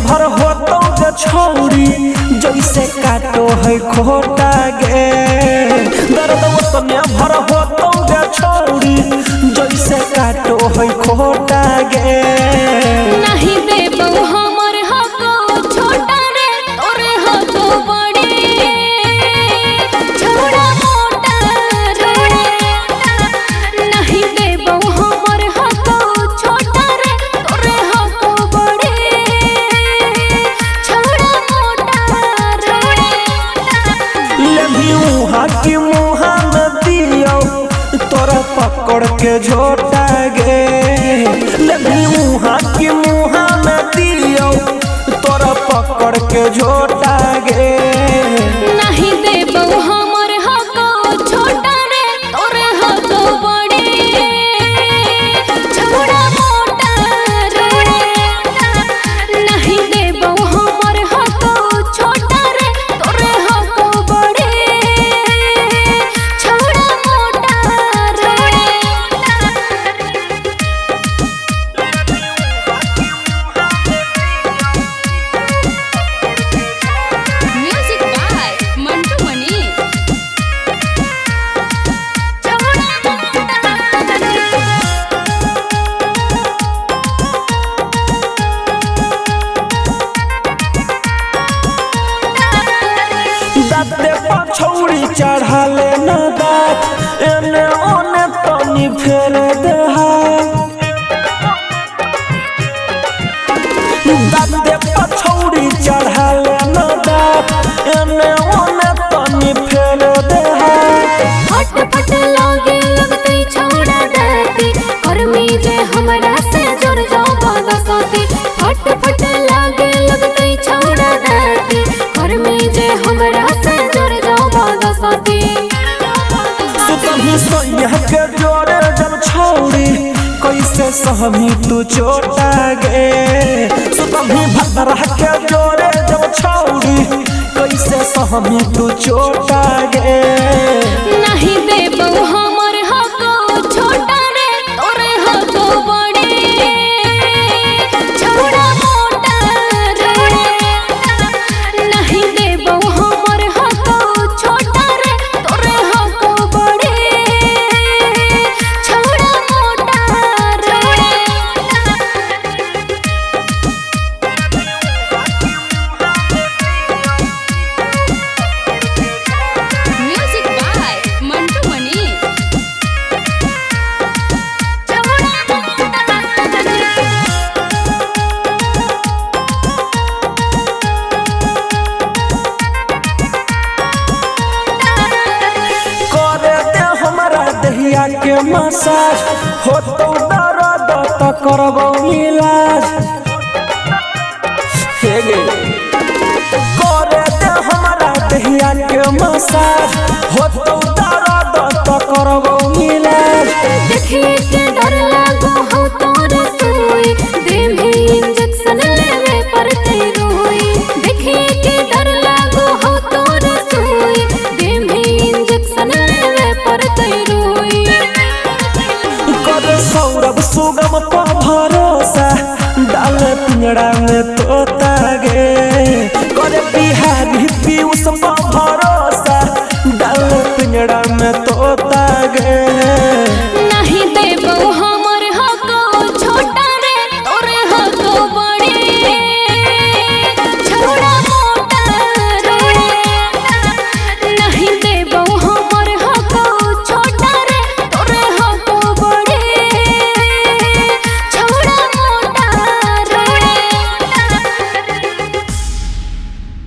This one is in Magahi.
भर होतो गे छौरी जैसे काटो है खोटा गे। दर्द उतने भर होतो गे छौरी जैसे काटो है खोटा गे। नहीं देबो हमर हको छोटा रे तोरे हको बड़े छोड़ा मोटा रे। नहीं देबो हमर हको छोटा रे तोरे हको बड़े छोड़ा मोटा रे। लेभी उहा की मुहा में दियो तोरा पकड़ के झोटा गे। लेभी उहा की मुहा में दियो तोरा पकड़ के झोटा गे। नहीं देबो हमर हको छोटा रे तोरे हको बड़े छोड़ा मोटा रे। नहीं देबो हमर हको छोटा रे तोरे हको बड़े छोड़ा मोटा रे। Music by Mantu money. छोड़ा मोटा रे। दाते पछौड़ी चढ़ाले न दात एने ओने तनी फेर दे दाते पछौड़ी चढ़ाले न दात एने ओने तनी फेर दे। फट फट लागे लगतै छोड़ा दाती कर्मी जे हमरा से जुड़ जाओ बदसती। फट फट लागे लगतै छोड़ा दाती कर्मी जे हमरा से जुड़ जाओ बदसती। सुतही सोइया के जोरे जब छौड़ी कैसे सहमी तू चोटा गे। सुतही भद्रा के जोरे जब छौड़ी कैसे सहमी तू चोटा गे। नहीं देबो हमर हको छोटा रे तोरे हको बड़े छोड़ा मोटा रे। नहीं देबो हमर हको छोटा रे तोरे हको बड़े छोड़ा मोटा रे। Music by Mantu money. छोड़ा मोटा रे। करे दे हमरा दहिया के मसाज होतो दर्द त करबौ इलाज। हे गे करे दे हमरा दहिया के मसाज होतो दर्द त करबौ इलाज। देखिए के डर लागो हो तोर सुई देह में इंजेक्शन लेवे पड़ते रोई। देखिए के डर लागो हो तोर सुई देह में इंजेक्शन लेवे पड़ते रोई। करे सौरभ सुगम पर भरोसा डाल पिंजड़ा में